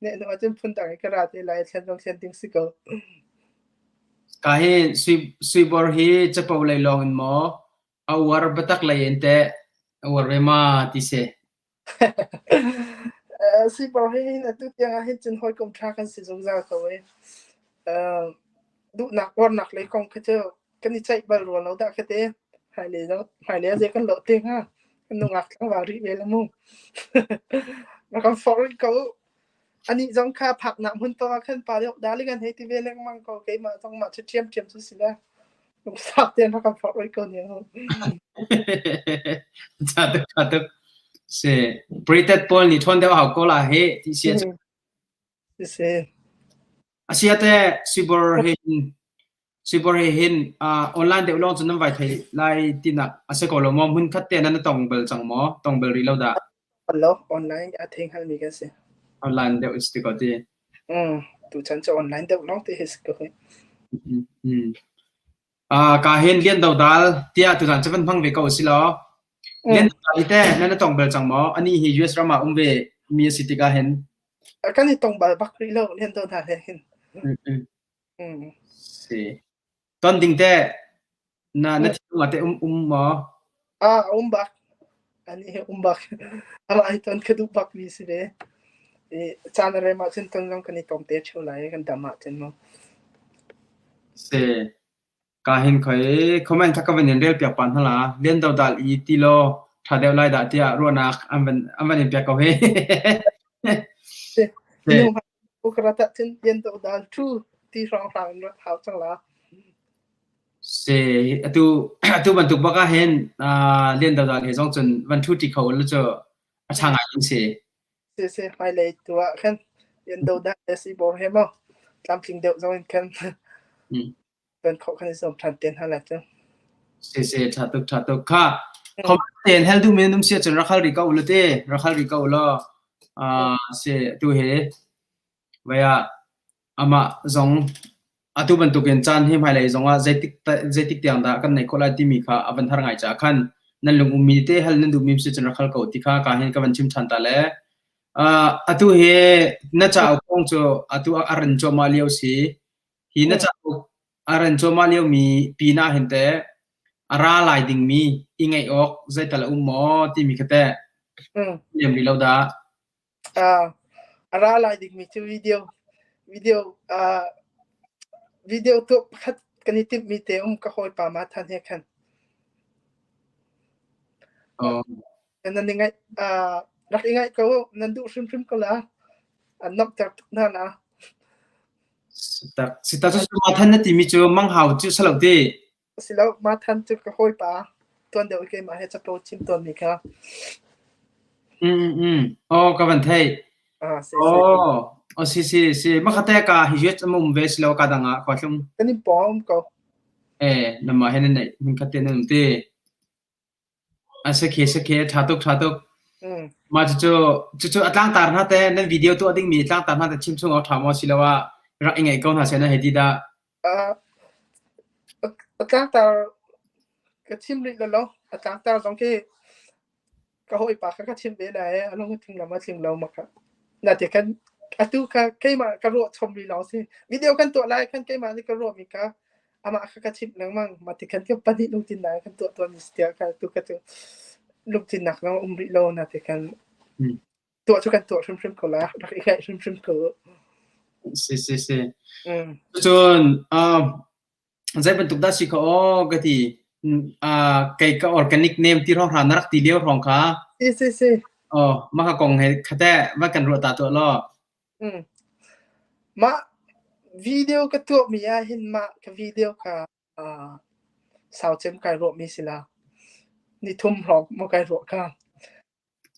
Ne hnu ahcun phundang in ka ra te lai thlen zong thlen ding si ko. Ka hi suibor hi capo lei lawng in maw a uar biatak lei in teh a uar ve ma ti si. Suibor hi hin atu tiang ah hin cun hawikom ṭha kan si zungzal ko e. Duhnak uarnak lei kong kha cu kan i ceih bal rua lo dah ka ti. Hmailei zong hmailei ah zei kan lawh te hnga. Kan nungak tlangval rih ve la mu. Rak kan forh rih ko. Anih zong kha phaknak hmun paoh ah khan pa deuh darling an hei ti ve lengmang ko. Keimah zong mah cu ṭhiamṭhiam cu si le. Lungsak tein rak kan forh rih ko ne. Ṭha tuk, ṭha tuk. Si, Pritet pawl nih ṭhawn deuh hau ko la hi ti si. Si. Asiate sibor hin sibor he hin online deuh lawng cun nan vai thei lai tinak a si ko lo maw? Hmun khat te nan tong bal cang maw? Tong bal rih lo dah? Lo, online a thei hngalmi kan si. Online deuh is ti ko ti. Mm, tuchan cu online deuh lawng te hi si ko hi. Mm. Ka hin lian do dal tiah tuzan cu van hmang ve ko si law. Lian do dal ite nan tong bal cang maw? Ani hi US ram ah um ve mi a si tikah hin. Kan i tong bal bak rih lo lian do dal he hin. Mm. Si. Ton ding te na na thinlung ah teh um um maw? Ah, a um bak. Ani hi um bak. Amah hi ton ka duh bak mi si ve. I caan a rem ahcun ton zong kan i tom te ṭheo lai kan dam ahcun mu. Si. Ka hin khoi comment kha ka van in rel piak pa hna la. Lian do dal i ti law ṭha deuh lai dah tiah ruahnak an van an van in piak ko hi. Si. Minung Ukrat ahcun lian do dal ṭhu ti hrawnghrang in rat hau cang la. Si atu atu bantuk bak ah hin Lian Do Dal he zong cun van ṭhu ṭi kho ulaw cu a ṭha ngai in si. Si si hmailei tu ah khan Lian Do Dal le Sibor he maw tlamtling deuh zong in khan ton khawh khan i zuam ṭhan te hna lai cu. Si si ṭha tuk ṭha tuk kha comment tein hal duhmi nan um si ahcun rak hal rih ko ulaw te rak hal rih ko ulaw si atu hi Vai ah amah zong atu bantukin caan hi hmailei zongah zeitik zeitik tiang dah kan neih khawh lai timi kha a van har ngai caah khan nan lung ummi te hal nan duhmi si cun rak hal ko ti kha ka hin ka van chim ṭhan ta le atu hi na cauk kong cu atu a ran cuahmah lio si hi na cauk a ran cuahmah liomi pin ah hin teh a ra lai dingmi i ngaih awk zeital a um maw timi kha teh liam rih lo dah. A ra lai dingmi cu video video video tuah pakhat kan i timhmi te um ka hawipa Mathan he khan. Oh. Nan i ngaih rak i ngaih ko nan duh hrimhrim ko la. An nomhter tuk hna na. Sitak sitak cu Mathan na timi cu Manghau cu salo ti. Asilo Mathan cu ka hawipa tuan deuh keimah he capo chim tawnmi kha. Mm mm. Oh ka van thei. Ah si si. Oh, oh si si si. Makhate ka hi yet am um ve silo ka dang ah kwa thlum. Kan in pawng um ko. Eh nama he nan nei mun khat te nan um te. A sakhe sakhe tha tuk tha tuk. Mah cucu cucu a tlangtar hna te nan video tuah dingmi tlangtar hna te chim chung awk ṭha maw asiloah rak i ngaih ko hna seh na hei ti dah? A tlangtar ka chim rih lo lo. A tlangtar zong khi ka hawipa kha ka chimh ve lai a lung a tling lo ma tling lo ma kha nate kan atu kha keimah ka ruah chom rih lawng si video kan tuah lai khan keimah nih ka ruahmi kha amah kha ka chimh lengmang mah ti khan kan pahnih lungthin lai kan tuah tuahmi si tiah kha tu kha cu lungthinnak zong um rih lo nate khan tuah cu kan tuah hrimhrim ko la rak i ngaih hrimhrim ko si si si cun Zei bantuk dah si kha aw ka ti. Kei ka organic name ti hrawng hra na rak ti lio hrawng kha. Si si si. Oh, mah ka kong he khate va kan ruah ta tuah law. Mah video ka tuah mi ah hin mah ka video kha sau cem kai ruah mi si la. Ni thum hrawng mo kai ruah kha.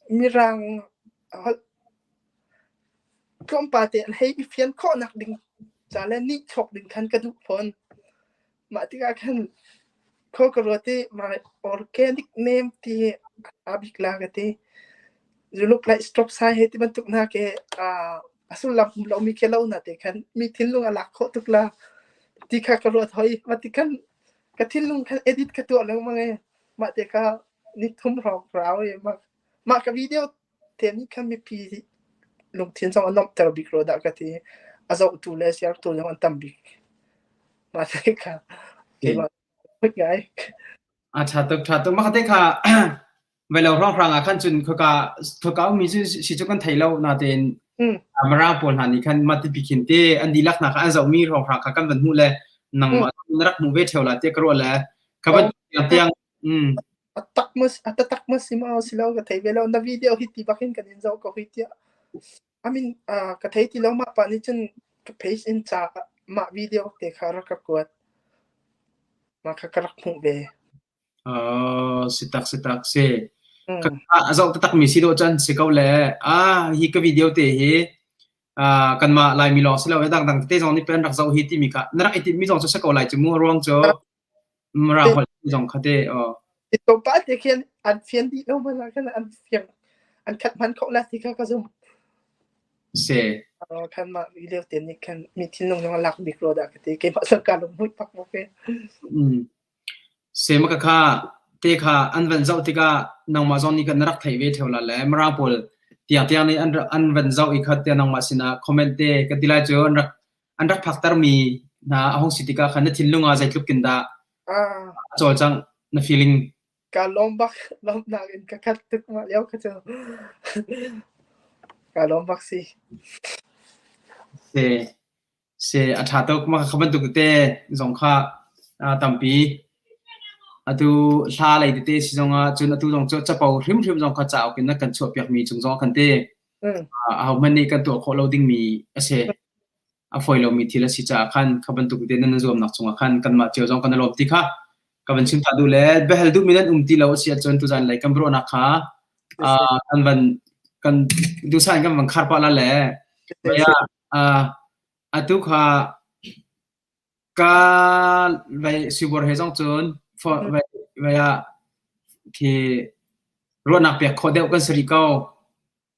Mirang holh tlawmpal te an hei i fian khawhnak ding ca le nihchuak ding khan ka duh fawn. Mah tikah khan khaw ka ruat i my organic name ti hi a bik la ka ti. You look like stop sign he ti bantuk hna ke a sullam um lomi khi lo na te khan mi thinlung a lak khawh tuk la ti kha ka ruat hoi. Mah ti khan. Ka thinlung khan edit ka tuah lengmang i mah te kha ni thum hrawng ka rau i mah, mah ka video te nih khan mipi lungthin zong a nuamhter bik rua dah ka ti. A zohtu le siartu zong an tam bik. Mah te kha keimah ngai. A ṭha tuk, ṭha tuk. Mah te kha Velo hrawnghrang ah khan cun khoika khoika ummi cu si cu kan thei lo natein Mirang pawl hna nih khan mah tipi khin te an dihlak hna kha an zohmi hrawnghrang kha kan van hmuh le nangmah na rak hmuh ve ṭheo la tiah ka ruah le kha ban tiang tiang A tak ma a taktak ma si ma si lo ka thei ve lo na video hi ti bak in kan in zoh ko hui tiah I mean ka thei ti lo mah pa nih cun ka page in ca mah video te kha rak ka kuat mah kha ka rak hmuh ve. Oh, si tak si tak si. Ka a zoh taktak mi si dawh cun si ko le ah hi ka video te hi ah kanmah Laimi lawng si lo e dangdang tete zong nih pen rak zoh hi timi kha na rak i timhmi zong cu si ko lai cu mu ruang cu Mirang holh zong kha te oh. Tlawmpal te khin an fian dih lo man ah khan an fiang an khat hman kho la ti kha ka zum. Si. Khan mah video te nih khan mi thinlung zong a lak bik ro dah ka ti keimah zong ka lung hmuih pak bak e. Mm. Sema ka kha te kha an van zoh tikah nangmah zong nih khan na rak theih ve ṭheo la le Mirang pawl tiangtiang nih an an van zoh i kha tiah nangmah sinah comment te ka ti lai cu an rak an rak phaktermi hna a hung si tikah khan na thinlung ah zeitluk in dah a cawlcangh na feeling? Ka lawm bak lawmhnak in ka khat tuk mah lio kha cu ka lawm bak si. Si. Si a ṭha tuk. Mah kha bantuk tete zong kha tampi. Atu hla lei tete si zongah cun atu zong cu capo hrimhrim zong kha cauk in na kan chuahpiakmi cung zong kan ti. Ahohmanh nih kan tuah khawh lo dingmi a si. A fawi lomi thil a si caah khan kha bantuk tete nan zuamnak cungah khan kanmah cio zong kan i lawm ti kha ka van chim ta duh le biahal duhmi nan um ti lo a si ahcun tuzan lei kan biaruahnak kha kan van kan duhsah in kan van khar pah la le Atu kha ka vei suibawr he zong cun vei ah khi ruahnak pek khawh deuh kan si rih ko.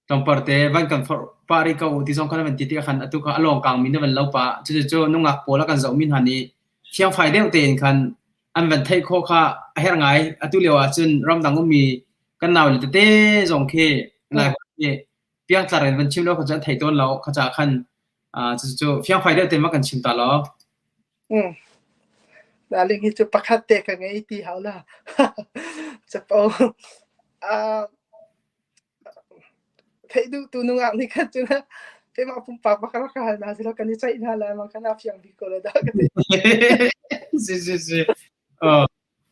Tlawmpar te van kan forh pah rih ko ti zong kha na van ti tikah khan atu kha a lawngkangmi na van lo pah. Cucu nungak pawl a kan zohmi hna nih fiangfai deuh tein khan an van theih khawh kha a herh ngai. Atu lio ahcun ramdang ummi kan naule tete zong khi Laiholh hi piangtlar in van chim lo kha cu an thei tawn lo kha ca khan cucu fiangfai deuh te ma kan chim ta law. Mm. Darling hi cu pakhat te ka ngei ti hau la. Capo. Uh, theih duh tu nungak nih khan cun keimah pumpak bak rak ka hal na silo kan i ceih hna lai ma kan a fiang bik ko le dah ka ti. Si si si. Uh,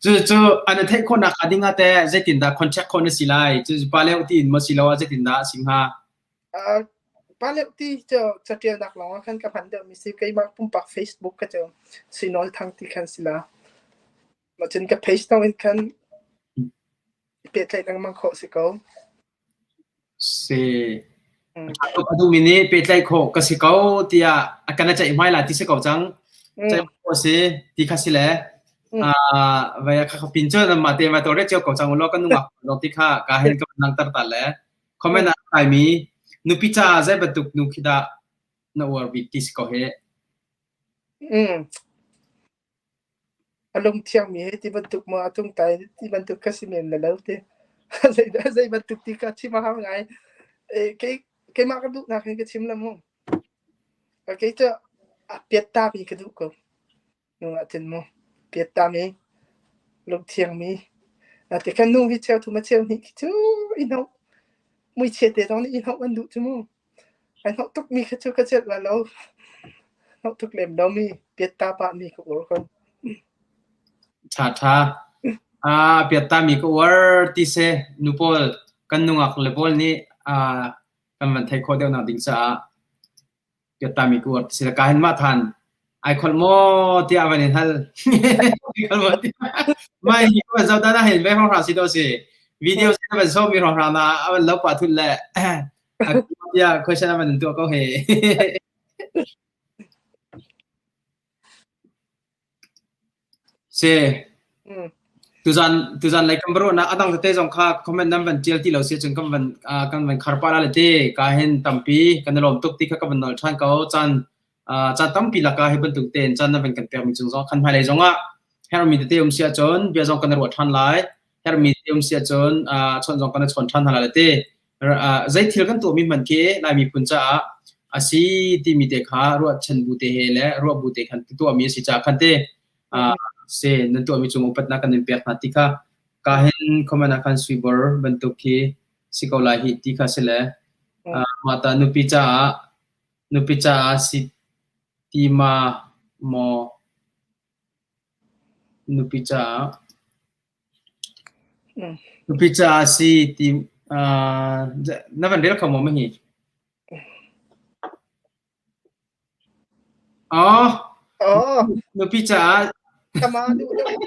Cucu an i theih khawhnak hnga ding ah teh zeitindah contact khawh na si lai? Cucu pa leuh tiin maw silo ah zeitindah a si hnga? Uh, pa leuh ti cu catialnak lawng ah khan ka hman deuhmi si. Keimah pumpak Facebook ka cu Sinawl Thang ti khan si la. Cun ka page tong in khan pehtlaih lengmang khawh si ko. Si. A duhmi nih pehtlaih khawh ka si ko tiah a kan a ceihmai lai ti si ko cang. Ceih khawh si ti kha si le vai kha kha pin cu mah te ma tawlre cio ko cang ulaw kan nungak lo ti kha ka hen ka langhter ta le comment ah kaimi nupi ca zei bantuk nu khi dah na uar bik ti si ko he. A lungthiangmi he ti bantuk maw a tungtai ti bantuk ka si men la lo ti. Zei bantuk ti ka chim a hau ngai. Kei keimah ka duhnak hin ka chim la mu. Kei cu a piattami ka duh ko. Nung ahcun mu piattami lungthiangmi ti kan nu hi cheu thum a cheu hnih khi cu i hnoh muichia te zong nih i hnoh an duh cu mu. Ai hnawh tukmi kha cu ka celh la lo. Hnawh tuk lem lomi piatta pahmi ka uar ko. Ṭha ṭha. Ah piatta mi ka uar ti seh nu pawl kan nungak le pawl nih ah kan van theih khawh deuhnak ding caah piatta mi ka uar ti seh ka hin mah than ai kholh maw tiah van in hal. Mai hi van zoh ta na hin ve hrawng si do si. Video si van so mi hrawng na avan lo pa thut le tiah question avan tuah ko he. Si. Tuzan tuzan lei kan baruahnak a dang tete zong kha comment nan van tial ti lo si cun kan van kan van khar pah la le ti ka hin tampi kan i lawm tuk ti kha ka van nawl ṭhan ko caan caan tampi laka hi bantuk tein caan nan van kan pekmi cung zong khan hmailei zongah. Herhmi tete um si ahcun bia zong kan i ruah ṭhan lai. Herhmi tete um si ahcun chawnh zong kan i chawn ṭhan hna lai le ti. Zei thil kan tuahmi hmanh khi Lai miphun caah a si timi te kha ruahchan bu te he le ruah bu te khan tuahmi a si caah khan te si nan tuahmi cung upatnak kan in pek hna ti kha ka hin comment ah khan suibor bantuk khi si ko lai hih ti kha si le mah ta nupi caah nupi caah si ti ma maw nupi caah nupi caah si ti na van rel kho maw ma hi? Oh, Oh, nupi caah tama duh deuh.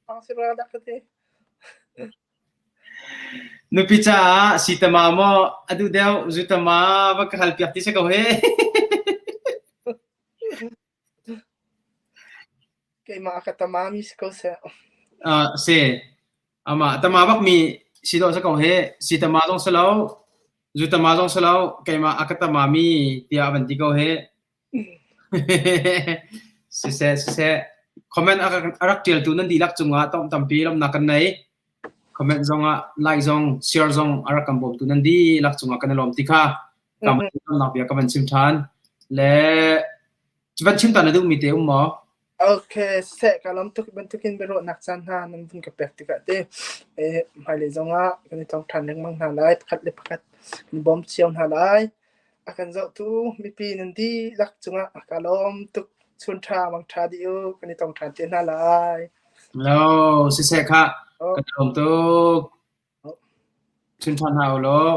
Ang si ra dak te. Nupi caah sitama maw a duh deuh zutama va ka hal piak ti si ko he. Keimah ka tama mi si ko seh. Uh, si. Amah tama bak mi si dawh si ko he. Si tama zong si lo, zu tama zong si lo, keimah a ka tama mi tiah van ti ko he. Siseh, siseh. Comment a rak ṭialtu nan dihlak cungah tom tampi lawmhnak kan nei. Comment zong ah like zong, share zong a rak kan bawmtu nan dihlak cungah kan i lawm ti kha kam lawmnak bia ka van chim ṭhan. Le van chim ta na duhmi te um maw? Okay, seh ka lawm tuk bantukin biaruahnak caan hna nan vun ka pek tikah te eh hmailei zongah kan i tong ṭhan lengmang hna lai pakhat le pakhat kan bawm cio hna lai. A kan zohtu mipi nan dihlak cungah ka lawm tuk. Chun ṭha mang ṭha dih u kan i tong ṭhan te hna lai. Lo, siseh khah. Kan lawm tuk. Chun ṭha hna u law.